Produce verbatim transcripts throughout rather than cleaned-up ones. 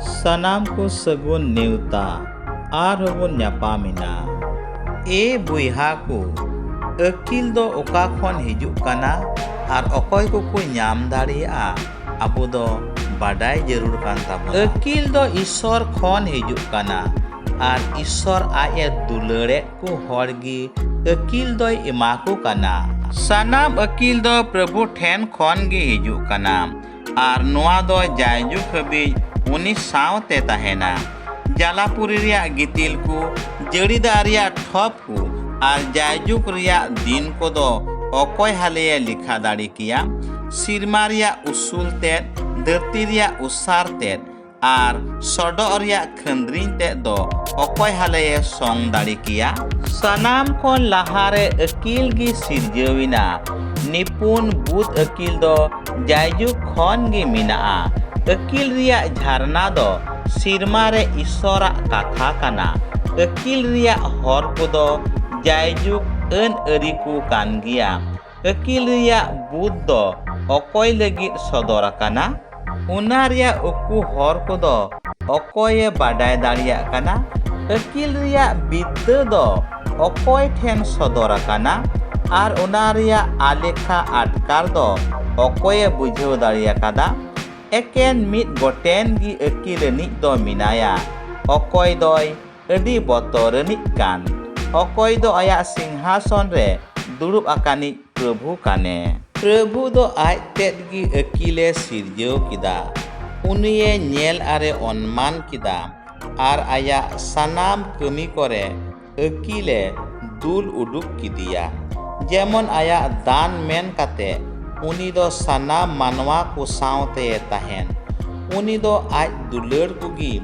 ᱥᱟᱱᱟᱢ ᱠᱚ ᱥᱟᱹᱜᱩᱱ ᱱᱮᱣᱛᱟ, ᱟᱨᱦᱚᱸ ᱵᱚᱱ ᱧᱟᱯᱟᱢ ᱮᱱᱟ᱾ ᱮ ᱵᱚᱭᱦᱟ ᱠᱚ, ᱟᱹᱠᱤᱞ ᱫᱚ ᱚᱠᱟ ᱠᱷᱚᱱ ᱦᱤᱡᱩᱜ ᱠᱟᱱᱟ ᱟᱨ ᱚᱠᱚᱭ ᱠᱚᱠᱚ ᱧᱟᱢ ᱫᱟᱲᱮᱭᱟᱜᱼᱟ, ᱟᱵᱚ ᱫᱚ ᱵᱟᱰᱟᱭ ᱡᱟᱹᱨᱩᱲ ᱠᱟᱱ ᱛᱟᱵᱚᱱᱟ᱾ ᱟᱹᱠᱤᱞ ᱫᱚ ᱤᱥᱥᱚᱨ ᱠᱷᱚᱱ ᱦᱤᱡᱩᱜ ᱠᱟᱱᱟ ᱟᱨ ᱤᱥᱥᱚᱨ ᱟᱡ ᱮ ᱫᱩᱞᱟᱹᱲᱮᱫ ᱠᱚ ᱦᱚᱲ ᱜᱮ ᱟᱹᱠᱤᱞ ᱫᱚᱭ ᱮᱢᱟ ᱠᱚ ᱠᱟᱱᱟ᱾ ᱥᱟᱱᱟᱢ ᱟᱹᱠᱤᱞ ᱫᱚ ᱯᱨᱚᱵᱷᱩ ᱴᱷᱮᱱ ᱠᱷᱚᱱ ᱜᱮ ᱦᱤᱡᱩᱜ ᱠᱟᱱᱟ ᱟᱨ ᱱᱚᱣᱟ ᱫᱚ ᱡᱟᱭᱡᱩᱜᱽ ᱦᱟᱹᱵᱤᱡ ᱩᱱᱤ ᱥᱟᱶᱛᱮ ᱛᱟᱦᱮᱱᱟ᱾ ᱡᱟᱞᱟᱯᱩᱨᱤ ᱨᱮᱭᱟᱜ ᱜᱤᱛᱤᱞ ᱠᱚ, ᱡᱟᱹᱲᱤ ᱫᱟᱜ ᱨᱮᱭᱟᱜ ᱴᱷᱚᱯ ᱠᱚ ᱟᱨ ᱡᱟᱭᱡᱩᱜᱽ ᱨᱮᱭᱟᱜ ᱫᱤᱱ ᱠᱚᱫᱚ ᱚᱠᱚᱭ ᱦᱟᱞᱮᱭᱮ ᱞᱮᱠᱷᱟ ᱫᱟᱲᱮ ᱠᱮᱭᱟ? ᱥᱤᱨᱢᱟ ᱨᱮᱭᱟᱜ ᱩᱥᱩᱞ ᱛᱮᱫ, ᱫᱷᱟᱹᱨᱛᱤ ᱨᱮᱭᱟᱜ ᱚᱥᱟᱨ ᱛᱮᱫ ᱟᱨ ᱥᱚᱰᱚᱜ ᱨᱮᱭᱟᱜ ᱠᱷᱟᱹᱱᱫᱽᱨᱤᱧ ᱛᱮᱫ ᱫᱚ ᱚᱠᱚᱭ ᱦᱟᱞᱮᱭᱮ ᱥᱚᱝ ᱫᱟᱲᱮ ᱠᱮᱭᱟ? ᱥᱟᱱᱟᱢ ᱠᱷᱚᱱ ᱞᱟᱦᱟᱨᱮ ᱟᱹᱠᱤᱞ ᱜᱮ ᱥᱤᱨᱡᱟᱹᱣ ᱮᱱᱟ᱾ ᱱᱤᱯᱩᱱ ᱵᱩᱫ ᱟᱹᱠᱤᱞ ᱫᱚ ᱡᱟᱭᱡᱩᱜᱽ ᱠᱷᱚᱱ ᱜᱮ ᱢᱮᱱᱟᱜᱼᱟ᱾ ᱟᱹᱠᱤᱞ ᱨᱮᱭᱟᱜ ᱡᱷᱟᱨᱱᱟ ᱫᱚ ᱥᱤᱨᱢᱟ ᱨᱮ ᱤᱥᱥᱚᱨᱟᱜ ᱠᱟᱛᱷᱟ ᱠᱟᱱᱟ᱾ ᱟᱹᱠᱤᱞ ᱨᱮᱭᱟᱜ ᱦᱚᱨ ᱠᱚᱫᱚ ᱡᱟᱭᱡᱩᱜᱽ ᱟᱹᱱ ᱟᱹᱨᱤ ᱠᱚ ᱠᱟᱱ ᱜᱮᱭᱟ᱾ ᱟᱹᱠᱤᱞ ᱨᱮᱭᱟᱜ ᱵᱩᱫ ᱫᱚ ᱚᱠᱚᱭ ᱞᱟᱹᱜᱤᱫ ᱥᱚᱫᱚᱨ ᱟᱠᱟᱱᱟ? ᱚᱱᱟ ᱨᱮᱭᱟᱜ ᱩᱠᱩ ᱦᱚᱨ ᱠᱚᱫᱚ ᱚᱠᱚᱭᱮ ᱵᱟᱰᱟᱭ ᱫᱟᱲᱮᱭᱟᱜ ᱠᱟᱱᱟ? ᱟᱹᱠᱤᱞ ᱨᱮᱭᱟᱜ ᱵᱤᱫᱽᱫᱟᱹ ᱫᱚ ᱚᱠᱚᱭ ᱴᱷᱮᱱ ᱥᱚᱫᱚᱨ ᱟᱠᱟᱱᱟ? ᱟᱨ ᱚᱱᱟ ᱨᱮᱭᱟᱜ ᱟᱞᱮᱠᱷᱟ ᱟᱴᱠᱟᱨ ᱫᱚ ᱚᱠᱚᱭᱮ ᱵᱩᱡᱷᱟᱹᱣ ᱫᱟᱲᱮᱭᱟᱠᱟᱫᱟ? ᱮᱠᱮᱱ ᱢᱤᱫ ᱜᱚᱴᱮᱱ ᱜᱮ ᱟᱹᱠᱤᱞ ᱟᱹᱱᱤᱡ ᱫᱚ ᱢᱮᱱᱟᱭᱟ, ᱚᱠᱚᱭ ᱫᱚᱭ ᱟᱹᱰᱤ ᱵᱚᱛᱚᱨ ᱟᱹᱱᱤᱡ ᱠᱟᱱ, ᱚᱠᱚᱭ ᱫᱚ ᱟᱭᱟᱜ ᱥᱤᱝᱦᱟᱥᱚᱱ ᱨᱮ ᱫᱩᱲᱩᱵ ᱟᱠᱟᱱᱤᱡ ᱯᱨᱚᱵᱷᱩ ᱠᱟᱱᱮ᱾ ᱯᱨᱚᱵᱷᱩ ᱫᱚ ᱟᱡ ᱛᱮᱫ ᱜᱮ ᱟᱹᱠᱤᱞᱮ ᱥᱤᱨᱡᱟᱹᱣ ᱠᱮᱫᱟ᱾ ᱩᱱᱤᱭᱮ ᱧᱮᱞ ᱟᱨᱮ ᱚᱱᱢᱟᱱ ᱠᱮᱫᱟ ᱟᱨ ᱟᱭᱟᱜ ᱥᱟᱱᱟᱢ ᱠᱟᱹᱢᱤ ᱠᱚᱨᱮ ᱟᱹᱠᱤᱞᱮ ᱫᱩᱞ ᱩᱰᱩᱠ ᱠᱮᱫᱮᱭᱟ᱾ ᱡᱮᱢᱚᱱ ᱟᱭᱟᱜ ᱫᱟᱱ ᱢᱮᱱ ᱠᱟᱛᱮ ᱩᱱᱤ ᱫᱚ ᱥᱟᱱᱟᱢ ᱢᱟᱱᱣᱟ ᱠᱚ ᱥᱟᱶᱛᱮᱭ ᱛᱟᱦᱮᱱ᱾ ᱩᱱᱤ ᱫᱚ ᱟᱡ ᱫᱩᱞᱟᱹᱲ ᱠᱚᱜᱮ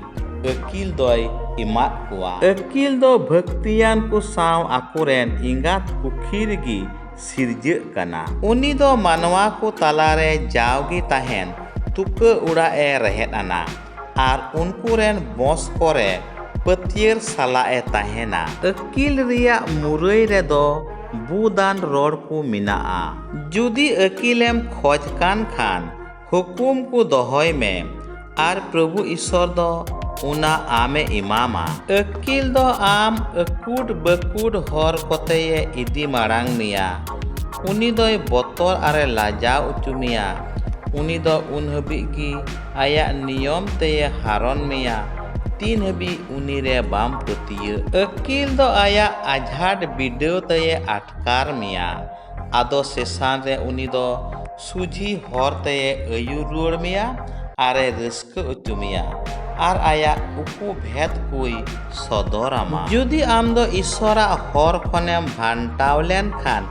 ᱟᱹᱠᱤᱞ ᱫᱚᱭ ᱮᱢᱟᱫ ᱠᱚᱣᱟ᱾ ᱟᱹᱠᱤᱞ ᱫᱚ ᱵᱷᱟᱹᱠᱛᱤᱭᱟᱱ ᱠᱚ ᱥᱟᱶ ᱟᱠᱚᱨᱮᱱ ᱮᱸᱜᱟᱛ ᱯᱩᱠᱷᱤ ᱨᱮᱜᱮ ᱥᱤᱨᱡᱟᱹᱜ ᱠᱟᱱᱟ᱾ ᱩᱱᱤ ᱫᱚ ᱢᱟᱱᱣᱟ ᱠᱚ ᱛᱟᱞᱟᱨᱮ ᱡᱟᱣᱜᱮ ᱛᱟᱦᱮᱱ ᱛᱩᱠᱟᱹ ᱚᱲᱟᱜ ᱮ ᱨᱮᱦᱮᱫ ᱟᱱᱟ ᱟᱨ ᱩᱱᱠᱩ ᱨᱮᱱ ᱵᱚᱸᱥ ᱠᱚᱨᱮ ᱯᱟᱹᱛᱭᱟᱹᱨ ᱥᱟᱞᱟᱜ ᱮ ᱛᱟᱦᱮᱱᱟ᱾ ᱟᱹᱠᱤᱞ ᱨᱮᱭᱟᱜ ᱢᱩᱨᱟᱹᱭ ᱨᱮᱫᱚ ᱵᱩᱫᱟᱱ ᱨᱚᱲ ᱠᱚ ᱢᱮᱱᱟᱜᱼᱟ᱾ ᱡᱩᱫᱤ ᱟᱹᱠᱤᱞᱮᱢ ᱠᱷᱚᱡᱽ ᱠᱟᱱ ᱠᱷᱟᱱ, ᱦᱩᱠᱩᱢ ᱠᱚ ᱫᱚᱦᱚᱭ ᱢᱮ ᱟᱨ ᱯᱨᱚᱵᱷᱩ ᱤᱥᱚᱨ ᱫᱚ ᱚᱱᱟ ᱟᱢᱮ ᱮᱢᱟᱢᱟ᱾ ᱟᱹᱠᱤᱞ ᱫᱚ ᱟᱢ ᱟᱹᱠᱩᱴ ᱵᱟᱹᱠᱩᱴ ᱦᱚᱨ ᱠᱚᱛᱮᱭᱮ ᱤᱫᱤ ᱢᱟᱲᱟᱝ ᱢᱮᱭᱟ᱾ ᱩᱱᱤ ᱫᱚᱭ ᱵᱚᱛᱚᱨ ᱟᱨᱮ ᱞᱟᱡᱟᱣ ᱚᱪᱚ ᱢᱮᱭᱟ᱾ ᱩᱱᱤ ᱫᱚ ᱩᱱ ᱦᱟᱹᱵᱤᱡ ᱜᱮ ᱟᱭᱟᱜ ᱱᱤᱭᱚᱢ ᱛᱮᱭᱮ ᱦᱟᱨᱚᱱ ᱢᱮᱭᱟ, ᱛᱤᱱ ᱦᱟᱹᱵᱤᱡ ᱩᱱᱤ ᱨᱮ ᱵᱟᱢ ᱯᱟᱹᱛᱭᱟᱹᱜ᱾ ᱟᱹᱠᱤᱞ ᱫᱚ ᱟᱭᱟᱜ ᱟᱡᱷᱟᱴ ᱵᱤᱰᱟᱹᱣ ᱛᱮᱭᱮ ᱟᱴᱠᱟᱨ ᱢᱮᱭᱟ᱾ ᱟᱫᱚ ᱥᱮᱥᱟᱱ ᱨᱮ ᱩᱱᱤ ᱫᱚ ᱥᱩᱡᱷᱤ ᱦᱚᱨ ᱛᱮᱭᱮ ᱟᱹᱭᱩᱨ ᱨᱩᱣᱟᱹᱲ ᱢᱮᱭᱟ, ᱟᱨᱮ ᱨᱟᱹᱥᱠᱟᱹ ᱚᱪᱚ ᱢᱮᱭᱟ, ᱟᱨ ᱟᱭᱟᱜ ᱩᱠᱩ ᱵᱷᱮᱫ ᱠᱚᱭ ᱥᱚᱫᱚᱨᱟᱢᱟ᱾ ᱡᱩᱫᱤ ᱟᱢ ᱫᱚ ᱤᱥᱚᱨᱟᱜ ᱦᱚᱨ ᱠᱷᱚᱱᱮᱢ ᱵᱷᱟᱱᱴᱟᱣ ᱞᱮᱱᱠᱷᱟᱱ,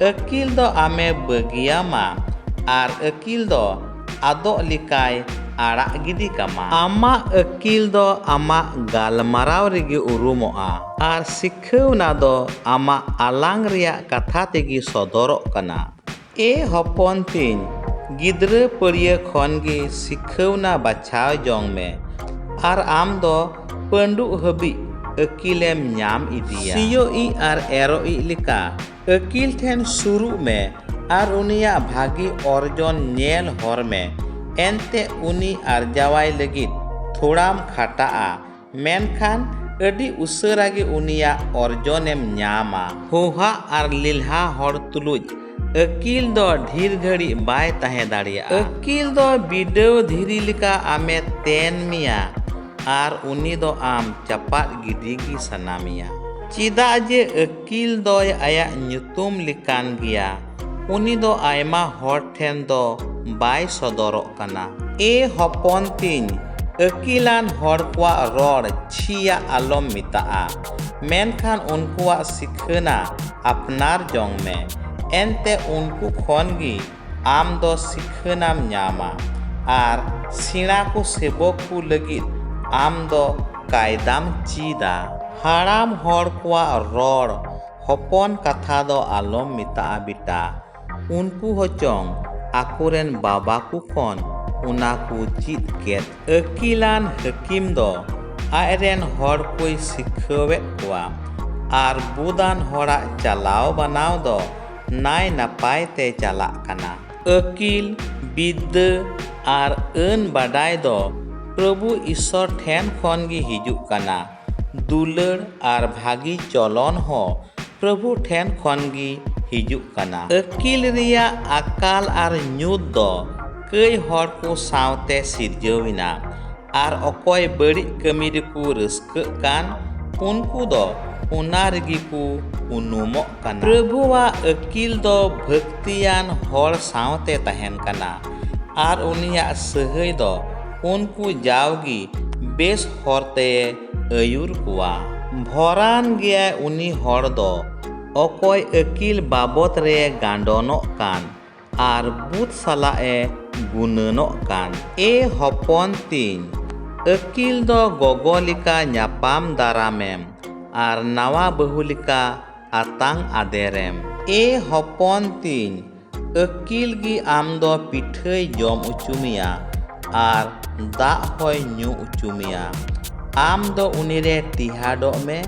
ᱟᱹᱠᱤᱞ ᱫᱚ ᱟᱢᱮ ᱵᱟᱹᱜᱤᱭᱟᱢᱟ, ᱟᱨ ᱟᱹᱠᱤᱞ ᱫᱚ ᱟᱫᱚᱜ ᱞᱮᱠᱟᱭ ᱟᱲᱟᱜ ᱜᱤᱰᱤ ᱠᱟᱢᱟ᱾ ᱟᱢᱟᱜ ᱟᱹᱠᱤᱞ ᱫᱚ ᱟᱢᱟᱜ ᱜᱟᱞᱢᱟᱨᱟᱣ ᱨᱮᱜᱮ ᱩᱨᱩᱢᱚᱜᱼᱟ, ᱟᱨ ᱥᱤᱠᱷᱟᱹᱣᱱᱟ ᱫᱚ ᱟᱢᱟᱜ ᱟᱞᱟᱝ ᱨᱮᱭᱟᱜ ᱠᱟᱛᱷᱟ ᱛᱮᱜᱮ ᱥᱚᱫᱚᱨᱚᱜ ᱠᱟᱱᱟ᱾ ᱮ ᱦᱚᱯᱚᱱ ᱛᱤᱧ, ᱜᱤᱫᱽᱨᱟᱹ ᱯᱟᱹᱲᱭᱟᱹ ᱠᱷᱚᱱ ᱜᱮ ᱥᱤᱠᱷᱟᱹᱣᱱᱟ ᱵᱟᱪᱷᱟᱣ ᱡᱚᱝ ᱢᱮ, ᱟᱨ ᱟᱢ ᱫᱚ ᱯᱟᱹᱰᱩᱜ ᱦᱟᱹᱵᱤᱡ ᱟᱹᱠᱤᱞᱮᱢ ᱧᱟᱢ ᱤᱫᱤᱭᱟ᱾ ᱥᱤᱭᱳᱜ ᱤᱡ ᱟᱨ ᱮᱨᱚᱜ ᱤᱡ ᱞᱮᱠᱟ ᱟᱹᱠᱤᱞ ᱴᱷᱮᱱ ᱥᱩᱨᱩᱜ ᱢᱮ, ᱟᱨ ᱩᱱᱤᱭᱟᱜ ᱵᱷᱟᱹᱜᱤ ᱚᱨᱡᱚᱱ ᱧᱮᱞ ᱦᱚᱨ ᱢᱮ᱾ ᱮᱱᱛᱮ ᱩᱱᱤ ᱟᱨᱡᱟᱣᱟᱭ ᱞᱟᱹᱜᱤᱫ ᱛᱷᱚᱲᱟᱢ ᱠᱷᱟᱴᱟᱜᱼᱟ, ᱢᱮᱱᱠᱷᱟᱱ ᱟᱹᱰᱤ ᱩᱥᱟᱹᱨᱟ ᱜᱮ ᱩᱱᱤᱭᱟᱜ ᱚᱨᱡᱚᱱᱮᱢ ᱧᱟᱢᱟ᱾ ᱦᱩᱦᱟᱜ ᱟᱨ ᱞᱮᱞᱦᱟ ᱦᱚᱲ ᱛᱩᱞᱩᱡ ᱟᱹᱠᱤᱞ ᱫᱚ ᱰᱷᱮᱨ ᱜᱷᱟᱹᱲᱤᱡ ᱵᱟᱭ ᱛᱟᱦᱮᱸ ᱫᱟᱲᱮᱭᱟᱜᱼᱟ᱾ ᱟᱹᱠᱤᱞ ᱫᱚ ᱵᱤᱰᱟᱹᱣ ᱫᱷᱤᱨᱤ ᱞᱮᱠᱟ ᱟᱢᱮ ᱛᱮᱱ ᱢᱮᱭᱟ, ᱟᱨ ᱩᱱᱤ ᱫᱚ ᱟᱢ ᱪᱟᱯᱟᱫ ᱜᱤᱰᱤ ᱜᱮ ᱥᱟᱱᱟ ᱢᱮᱭᱟ᱾ ᱪᱮᱫᱟᱜ ᱡᱮ ᱟᱹᱠᱤᱞ ᱫᱚᱭ ᱟᱭᱟᱜ ᱧᱩᱛᱩᱢ ᱞᱮᱠᱟᱱ ᱜᱮᱭᱟ, ᱩᱱᱤ ᱫᱚ ᱟᱭᱢᱟ ᱦᱚᱲ ᱴᱷᱮᱱ ᱫᱚ ᱵᱟᱭ ᱥᱚᱫᱚᱨᱚᱜ ᱠᱟᱱᱟ᱾ ᱮ ᱦᱚᱯᱚᱱ ᱛᱤᱧ, ᱟᱹᱠᱤᱞᱟᱱ ᱦᱚᱲ ᱠᱚᱣᱟᱜ ᱨᱚᱲ ᱪᱷᱤᱭᱟᱜ ᱟᱞᱚᱢ ᱢᱮᱛᱟᱜᱼᱟ, ᱢᱮᱱᱠᱷᱟᱱ ᱩᱱᱠᱩᱣᱟᱜ ᱥᱤᱠᱷᱟᱹᱱᱟ ᱟᱯᱱᱟᱨ ᱡᱚᱝ ᱢᱮ᱾ ᱮᱱᱛᱮ ᱩᱱᱠᱩ ᱠᱷᱚᱱ ᱜᱮ ᱟᱢ ᱫᱚ ᱥᱤᱠᱷᱟᱹᱱᱟᱢ ᱧᱟᱢᱟ, ᱟᱨ ᱥᱮᱬᱟ ᱠᱚ ᱥᱮᱵᱚᱠ ᱠᱚ ᱞᱟᱹᱜᱤᱫ ᱟᱢ ᱫᱚ ᱠᱟᱭᱫᱟᱢ ᱪᱮᱫᱟ᱾ ᱦᱟᱲᱟᱢ ᱦᱚᱲ ᱠᱚᱣᱟᱜ ᱨᱚᱲ ᱦᱚᱯᱚᱱ ᱠᱟᱛᱷᱟ ᱫᱚ ᱟᱞᱚᱢ ᱢᱮᱛᱟᱜᱼᱟ, ᱵᱮᱴᱟ᱾ ᱩᱱᱠᱩ ᱦᱚᱪᱚᱝ ᱟᱠᱚᱨᱮᱱ ᱵᱟᱵᱟ ᱠᱚ ᱠᱷᱚᱱ ᱚᱱᱟ ᱠᱚ ᱪᱮᱫ ᱠᱮᱫ᱾ ᱟᱹᱠᱤᱞᱟᱱ ᱦᱟᱹᱠᱤᱢ ᱫᱚ ᱟᱡᱨᱮᱱ ᱦᱚᱲ ᱠᱚᱭ ᱥᱤᱠᱷᱟᱹᱣᱮᱫ ᱠᱚᱣᱟ, ᱟᱨ ᱵᱩᱫᱟᱱ ᱦᱚᱲᱟᱜ ᱪᱟᱞᱟᱣ ᱵᱟᱱᱟᱣ ᱫᱚ ᱱᱟᱭ ᱱᱟᱯᱟᱭ ᱛᱮ ᱪᱟᱞᱟᱜ ᱠᱟᱱᱟ᱾ ᱟᱹᱠᱤᱞ, ᱵᱤᱫᱽᱫᱟᱹ ᱟᱨ ᱟᱹᱱ ᱵᱟᱰᱟᱭ ᱫᱚ ᱯᱨᱚᱵᱷᱩ ᱤᱥᱥᱚᱨ ᱴᱷᱮᱱ ᱠᱷᱚᱱ ᱜᱮ ᱦᱤᱡᱩᱜ ᱠᱟᱱᱟ᱾ ᱫᱩᱞᱟᱹᱲ ᱟᱨ ᱵᱷᱟᱹᱜᱤ ᱪᱚᱞᱚᱱ ᱦᱚᱸ ᱯᱨᱚᱵᱷᱩ ᱴᱷᱮᱱ ᱠᱷᱚᱱ ᱜᱮ ᱦᱤᱡᱩᱜ ᱠᱟᱱᱟ᱾ ᱟᱹᱠᱤᱞ ᱨᱮᱭᱟᱜ ᱟᱠᱟᱞ ᱟᱨ ᱧᱩᱛ ᱫᱚ ᱠᱟᱹᱭ ᱦᱚᱲ ᱠᱚ ᱥᱟᱶᱛᱮ ᱥᱤᱨᱡᱟᱹᱣ ᱮᱱᱟ, ᱟᱨ ᱚᱠᱚᱭ ᱵᱟᱹᱲᱤᱡ ᱠᱟᱹᱢᱤ ᱨᱮᱠᱚ ᱨᱟᱹᱥᱠᱟᱹᱜ ᱠᱟᱱ, ᱩᱱᱠᱩ ᱫᱚ ᱚᱱᱟ ᱨᱮᱜᱮ ᱠᱚ ᱩᱱᱩᱢᱚᱜ ᱠᱟᱱᱟ᱾ ᱯᱨᱚᱵᱷᱩᱣᱟᱜ ᱟᱹᱠᱤᱞ ᱫᱚ ᱵᱷᱟᱹᱠᱛᱤᱭᱟᱱ ᱦᱚᱲ ᱥᱟᱶᱛᱮ ᱛᱟᱦᱮᱱ ᱠᱟᱱᱟ, ᱟᱨ ᱩᱱᱤᱭᱟᱜ ᱥᱟᱹᱦᱟᱹᱭ ᱫᱚ ᱩᱱᱠᱩ ᱡᱟᱣᱜᱮ ᱵᱮᱥ ᱦᱚᱨ ᱛᱮᱭ ᱟᱹᱭᱩᱨ ᱠᱚᱣᱟ᱾ ᱵᱷᱚᱨᱟᱱ ᱜᱮᱭᱟᱭ ᱩᱱᱤ ᱦᱚᱲ ᱫᱚ, ᱚᱠᱚᱭ ᱟᱹᱠᱤᱞ ᱵᱟᱵᱚᱛ ᱨᱮ ᱜᱟᱸᱰᱚᱱᱚᱜ ᱠᱟᱱ ᱟᱨ ᱵᱩᱫᱷ ᱥᱟᱞᱟᱜ ᱮ ᱜᱩᱱᱟᱹᱱᱚᱜ ᱠᱟᱱ᱾ ᱮ ᱦᱚᱯᱚᱱ ᱛᱤᱧ, ᱟᱹᱠᱤᱞ ᱫᱚ ᱜᱚᱜᱚ ᱞᱮᱠᱟ ᱧᱟᱯᱟᱢ ᱫᱟᱨᱟᱢᱮᱢ ᱟᱨ ᱱᱟᱣᱟ ᱵᱟᱹᱦᱩ ᱞᱮᱠᱟ ᱟᱛᱟᱝ ᱟᱫᱮᱨᱮᱢ᱾ ᱮ ᱦᱚᱯᱚᱱ ᱛᱤᱧ, ᱟᱹᱠᱤᱞ ᱜᱮ ᱟᱢ ᱫᱚ ᱯᱤᱴᱷᱟᱹᱭ ᱡᱚᱢ ᱦᱚᱪᱚ ᱢᱮᱭᱟ ᱟᱨ ᱫᱟᱜ ᱦᱚᱸᱭ ᱧᱩ ᱦᱚᱪᱚ ᱢᱮᱭᱟ᱾ ᱟᱢ ᱫᱚ ᱩᱱᱤ ᱨᱮ ᱴᱤᱦᱟᱰᱚᱜ ᱢᱮ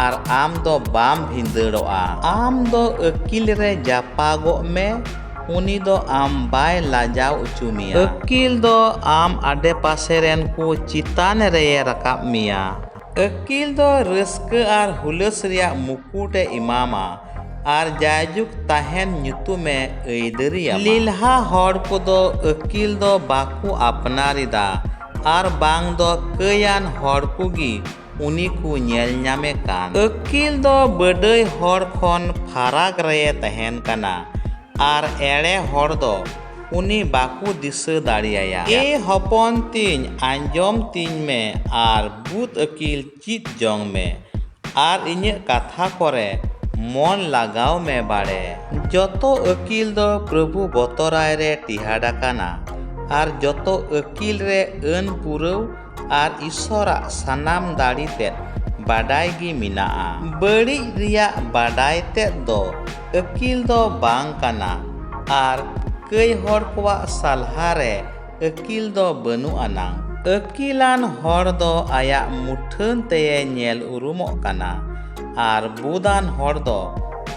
ᱟᱨ ᱟᱢ ᱫᱚ ᱵᱟᱢ ᱵᱷᱤᱸᱫᱟᱹᱲᱚᱜᱼᱟ᱾ ᱟᱢ ᱫᱚ ᱟᱹᱠᱤᱞ ᱨᱮ ᱡᱟᱯᱟᱜᱚᱜ ᱢᱮ, ᱩᱱᱤ ᱫᱚ ᱟᱢ ᱵᱟᱭ ᱞᱟᱡᱟᱣ ᱦᱚᱪᱚ ᱢᱮᱭᱟ᱾ ᱟᱹᱠᱤᱞ ᱫᱚ ᱟᱢ ᱟᱰᱮᱯᱟᱥᱮ ᱨᱮᱱ ᱠᱚ ᱪᱮᱛᱟᱱ ᱨᱮᱭ ᱨᱟᱠᱟᱵ ᱢᱮᱭᱟ᱾ ᱟᱹᱠᱤᱞ ᱫᱚ ᱨᱟᱹᱥᱠᱟᱹ ᱟᱨ ᱦᱩᱞᱟᱹᱥ ᱨᱮᱭᱟᱜ ᱢᱩᱠᱩᱴ ᱮ ᱮᱢᱟᱢᱟ ᱟᱨ ᱡᱟᱭᱡᱩᱜᱽ ᱛᱟᱦᱮᱱ ᱧᱩᱛᱩᱢ ᱮ ᱟᱹᱭᱫᱟᱹᱨᱤᱭᱟᱢᱟ᱾ ᱞᱮᱞᱦᱟ ᱦᱚᱲ ᱠᱚᱫᱚ ᱟᱹᱠᱤᱞ ᱫᱚ ᱵᱟᱠᱚ ᱟᱯᱱᱟᱨ ᱮᱫᱟ, ᱟᱨ ᱵᱟᱝ ᱫᱚ ᱠᱟᱹᱭᱟᱱ ᱦᱚᱲ ᱠᱚᱜᱮ ᱩᱱᱤ ᱠᱚ ᱧᱮᱞ ᱧᱟᱢᱮ ᱠᱟᱱ᱾ ᱟᱹᱠᱤᱞ ᱫᱚ ᱵᱟᱹᱰᱟᱹᱭ ᱦᱚᱲ ᱠᱷᱚᱱ ᱯᱷᱟᱨᱟᱠ ᱨᱮᱭ ᱛᱟᱦᱮᱱ ᱠᱟᱱᱟ, ᱟᱨ ᱮᱲᱮ ᱦᱚᱲ ᱫᱚ ᱩᱱᱤ ᱵᱟᱠᱚ ᱫᱤᱥᱟᱹ ᱫᱟᱲᱮᱭᱟᱭᱟ᱾ ᱮ ᱦᱚᱯᱚᱱ ᱛᱤᱧ, ᱟᱸᱡᱚᱢ ᱛᱤᱧ ᱢᱮ ᱟᱨ ᱵᱩᱫ ᱟᱹᱠᱤᱞ ᱪᱮᱫ ᱡᱚᱝ ᱢᱮ, ᱟᱨ ᱤᱧᱟᱹᱜ ᱠᱟᱛᱷᱟ ᱠᱚᱨᱮ ᱢᱚᱱ ᱞᱟᱜᱟᱣ ᱢᱮ ᱵᱟᱲᱮ᱾ ᱡᱚᱛᱚ ᱟᱹᱠᱤᱞ ᱫᱚ ᱯᱨᱚᱵᱷᱩ ᱵᱚᱛᱚᱨᱟᱭ ᱨᱮ ᱴᱤᱦᱟᱰ ᱟᱠᱟᱱᱟ, ᱟᱨ ᱡᱚᱛᱚ ᱟᱹᱠᱤᱞ ᱨᱮ ᱟᱹᱱ ᱯᱩᱨᱟᱹᱣ ᱟᱨ ᱤᱥᱚᱨᱟᱜ ᱥᱟᱱᱟᱢ ᱫᱟᱲᱮ ᱛᱮᱫ ᱵᱟᱰᱟᱭ ᱜᱮ ᱢᱮᱱᱟᱜᱼᱟ᱾ ᱵᱟᱹᱲᱤᱡ ᱨᱮᱭᱟᱜ ᱵᱟᱰᱟᱭ ᱛᱮᱫ ᱫᱚ ᱟᱹᱠᱤᱞ ᱫᱚ ᱵᱟᱝ ᱠᱟᱱᱟ, ᱟᱨ ᱠᱟᱹᱭ ᱦᱚᱲ ᱠᱚᱣᱟᱜ ᱥᱟᱞᱦᱟ ᱨᱮ ᱟᱹᱠᱤᱞ ᱫᱚ ᱵᱟᱹᱱᱩᱜ ᱟᱱᱟᱝ᱾ ᱟᱹᱠᱤᱞᱟᱱ ᱦᱚᱲ ᱫᱚ ᱟᱭᱟᱜ ᱢᱩᱴᱷᱟᱹᱱ ᱛᱮᱭᱮ ᱧᱮᱞ ᱩᱨᱩᱢᱚᱜ ᱠᱟᱱᱟ, ᱟᱨ ᱵᱩᱫᱟᱱ ᱦᱚᱲ ᱫᱚ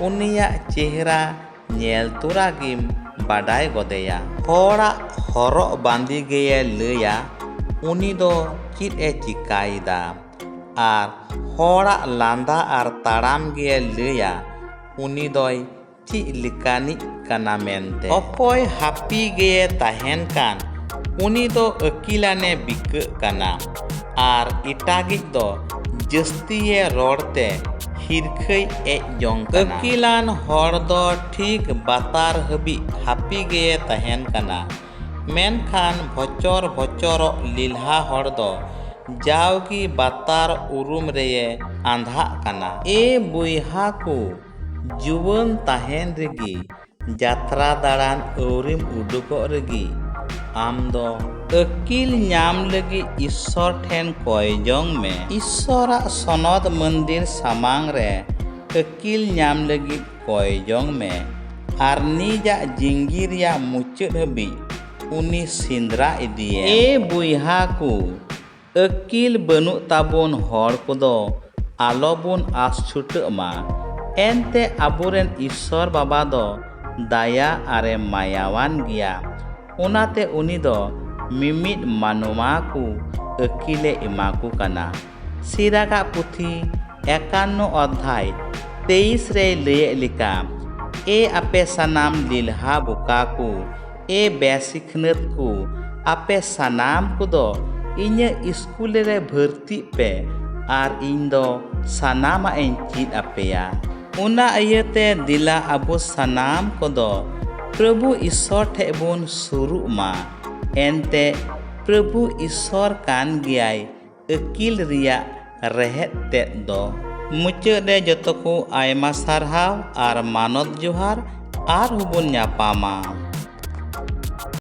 ᱩᱱᱤᱭᱟᱜ ᱪᱮᱦᱨᱟ ᱧᱮᱞ ᱛᱚᱨᱟ ᱜᱮᱢ ᱵᱟᱰᱟᱭ ᱜᱚᱫᱮᱭᱟ᱾ ᱦᱚᱲᱟᱜ ᱦᱚᱨᱚᱜ ᱵᱟᱸᱫᱮ ᱜᱮᱭᱮ ᱞᱟᱹᱭᱟ, ᱩᱱᱤ ᱫᱚ ᱪᱮᱫ ᱮ ᱪᱤᱠᱟᱹᱭᱮᱫᱟ᱾ ᱟᱨ ᱦᱚᱲᱟᱜ ᱞᱟᱸᱫᱟ ᱟᱨ ᱛᱟᱲᱟᱢ ᱜᱮᱭᱮ ᱞᱟᱹᱭᱟ, ᱩᱱᱤ ᱫᱚᱭ ᱪᱮᱫ ᱞᱮᱠᱟᱱᱤᱡ ᱠᱟᱱᱟ ᱢᱮᱱᱛᱮ᱾ ᱚᱠᱚᱭ ᱦᱟᱹᱯᱤ ᱜᱮᱭᱮ ᱛᱟᱦᱮᱱ ᱠᱟᱱ, ᱩᱱᱤ ᱫᱚ ᱟᱹᱠᱤᱞᱟᱱᱮ ᱵᱤᱠᱟᱹᱜ ᱠᱟᱱᱟ᱾ ᱟᱨ ᱮᱴᱟᱜᱤᱡ ᱫᱚ ᱡᱟᱹᱥᱛᱤᱭᱮ ᱨᱚᱲ ᱛᱮ ᱦᱤᱨᱠᱷᱟᱹᱭ ᱮᱡ ᱡᱚᱝ ᱠᱟᱱᱟ᱾ ᱟᱹᱠᱤᱞᱟᱱ ᱦᱚᱲ ᱫᱚ ᱴᱷᱤᱠ ᱵᱟᱛᱟᱨ ᱦᱟᱹᱵᱤᱡ ᱦᱟᱹᱯᱤ ᱜᱮᱭᱮ ᱛᱟᱦᱮᱱ ᱠᱟᱱᱟ, ᱢᱮᱱᱠᱷᱟᱱ ᱵᱷᱚᱪᱚᱨ ᱵᱷᱚᱪᱚᱨᱚᱜ ᱞᱤᱞᱦᱟ ᱦᱚᱲ ᱫᱚ ᱡᱟᱣᱜᱮ ᱵᱟᱛᱟᱨ ᱩᱨᱩᱢ ᱨᱮᱭᱮ ᱟᱸᱫᱷᱟᱜ ᱠᱟᱱᱟ᱾ ᱮ ᱵᱚᱭᱦᱟ ᱠᱚ, ᱡᱩᱣᱟᱹᱱ ᱛᱟᱦᱮᱱ ᱨᱮᱜᱮ, ᱡᱟᱛᱨᱟ ᱫᱟᱬᱟᱱ ᱟᱹᱣᱨᱤᱢ ᱩᱰᱩᱠᱚᱜ ᱨᱮᱜᱮ, ᱟᱢ ᱫᱚ ᱟᱹᱠᱤᱞ ᱧᱟᱢ ᱞᱟᱹᱜᱤᱫ ᱤᱥᱥᱚᱨ ᱴᱷᱮᱱ ᱠᱚᱭ ᱡᱚᱝ ᱢᱮ᱾ ᱤᱥᱥᱚᱨᱟᱜ ᱥᱚᱱᱚᱛ ᱢᱚᱱᱫᱤᱨ ᱥᱟᱢᱟᱝ ᱨᱮ ᱟᱹᱠᱤᱞ ᱧᱟᱢ ᱞᱟᱹᱜᱤᱫ ᱠᱚᱭ ᱡᱚᱝ ᱢᱮ, ᱟᱨ ᱱᱤᱡᱟᱜ ᱡᱤᱸᱜᱤ ᱨᱮᱭᱟᱜ ᱢᱩᱪᱟᱹᱫ ᱦᱟᱹᱵᱤᱡ ᱩᱱᱤ ᱥᱮᱸᱫᱽᱨᱟ ᱤᱫᱤᱭᱮᱢ᱾ ᱮ ᱵᱚᱭᱦᱟ ᱠᱚ, ᱟᱹᱠᱤᱞ ᱵᱟᱹᱱᱩᱜ ᱛᱟᱵᱚᱱ ᱦᱚᱲ ᱠᱚᱫᱚ ᱟᱞᱚᱵᱚᱱ ᱟᱥ ᱪᱷᱩᱴᱟᱹᱜ ᱢᱟ᱾ ᱮᱱᱛᱮ ᱟᱵᱚᱨᱮᱱ ᱤᱥᱥᱚᱨ ᱵᱟᱵᱟ ᱫᱚ ᱫᱟᱭᱟ ᱟᱨᱮ ᱢᱟᱭᱟᱣᱟᱱ ᱜᱮᱭᱟ᱾ ᱚᱱᱟᱛᱮ ᱩᱱᱤ ᱫᱚ ᱢᱤᱢᱤᱫ ᱢᱟᱱᱣᱟ ᱠᱚ ᱟᱹᱠᱤᱞᱮ ᱮᱢᱟ ᱠᱚ ᱠᱟᱱᱟ᱾ ᱥᱤᱨᱟᱠᱟᱜ ᱯᱩᱛᱷᱤ ᱮᱠᱟᱱᱱᱚ ᱚᱫᱷᱭᱟᱭ ᱛᱮᱭᱤᱥ ᱨᱮᱭ ᱞᱟᱹᱭᱮᱫ ᱞᱮᱠᱟ, ᱮ ᱟᱯᱮ ᱥᱟᱱᱟᱢ ᱞᱤᱞᱦᱟ ᱵᱚᱠᱟ ᱠᱚ, ᱮ ᱵᱮᱥᱤᱠᱷᱱᱟᱹᱛ ᱠᱚ, ᱟᱯᱮ ᱥᱟᱱᱟᱢ ᱠᱚᱫᱚ ᱤᱧᱟᱹᱜ ᱤᱥᱠᱩᱞ ᱨᱮ ᱵᱷᱚᱨᱛᱤᱜ ᱯᱮ, ᱟᱨ ᱤᱧ ᱫᱚ ᱥᱟᱱᱟᱢᱟᱜ ᱤᱧ ᱪᱮᱫ ᱟᱯᱮᱭᱟ᱾ ᱚᱱᱟ ᱤᱭᱟᱹᱛᱮ ᱫᱮᱞᱟ ᱟᱵᱚ ᱥᱟᱱᱟᱢ ᱠᱚᱫᱚ ᱯᱨᱚᱵᱷᱩ ᱤᱥᱥᱚᱨ ᱴᱷᱮᱡ ᱵᱚᱱ ᱥᱩᱨᱩᱜ ᱢᱟ᱾ ᱮᱱᱛᱮ ᱯᱨᱚᱵᱷᱩ ᱤᱥᱥᱚᱨ ᱠᱟᱱ ᱜᱮᱭᱟᱭ ᱟᱹᱠᱤᱞ ᱨᱮᱭᱟᱜ ᱨᱮᱦᱮᱫ ᱛᱮᱫ ᱫᱚ᱾ ᱢᱩᱪᱟᱹᱫ ᱨᱮ ᱡᱚᱛᱚ ᱠᱚ ᱟᱭᱢᱟ ᱥᱟᱨᱦᱟᱣ ᱟᱨ ᱢᱟᱱᱚᱛ ᱡᱚᱦᱟᱨ᱾ ᱟᱨᱦᱚᱸ ᱵᱚᱱ ᱧᱟᱯᱟᱢᱟ᱾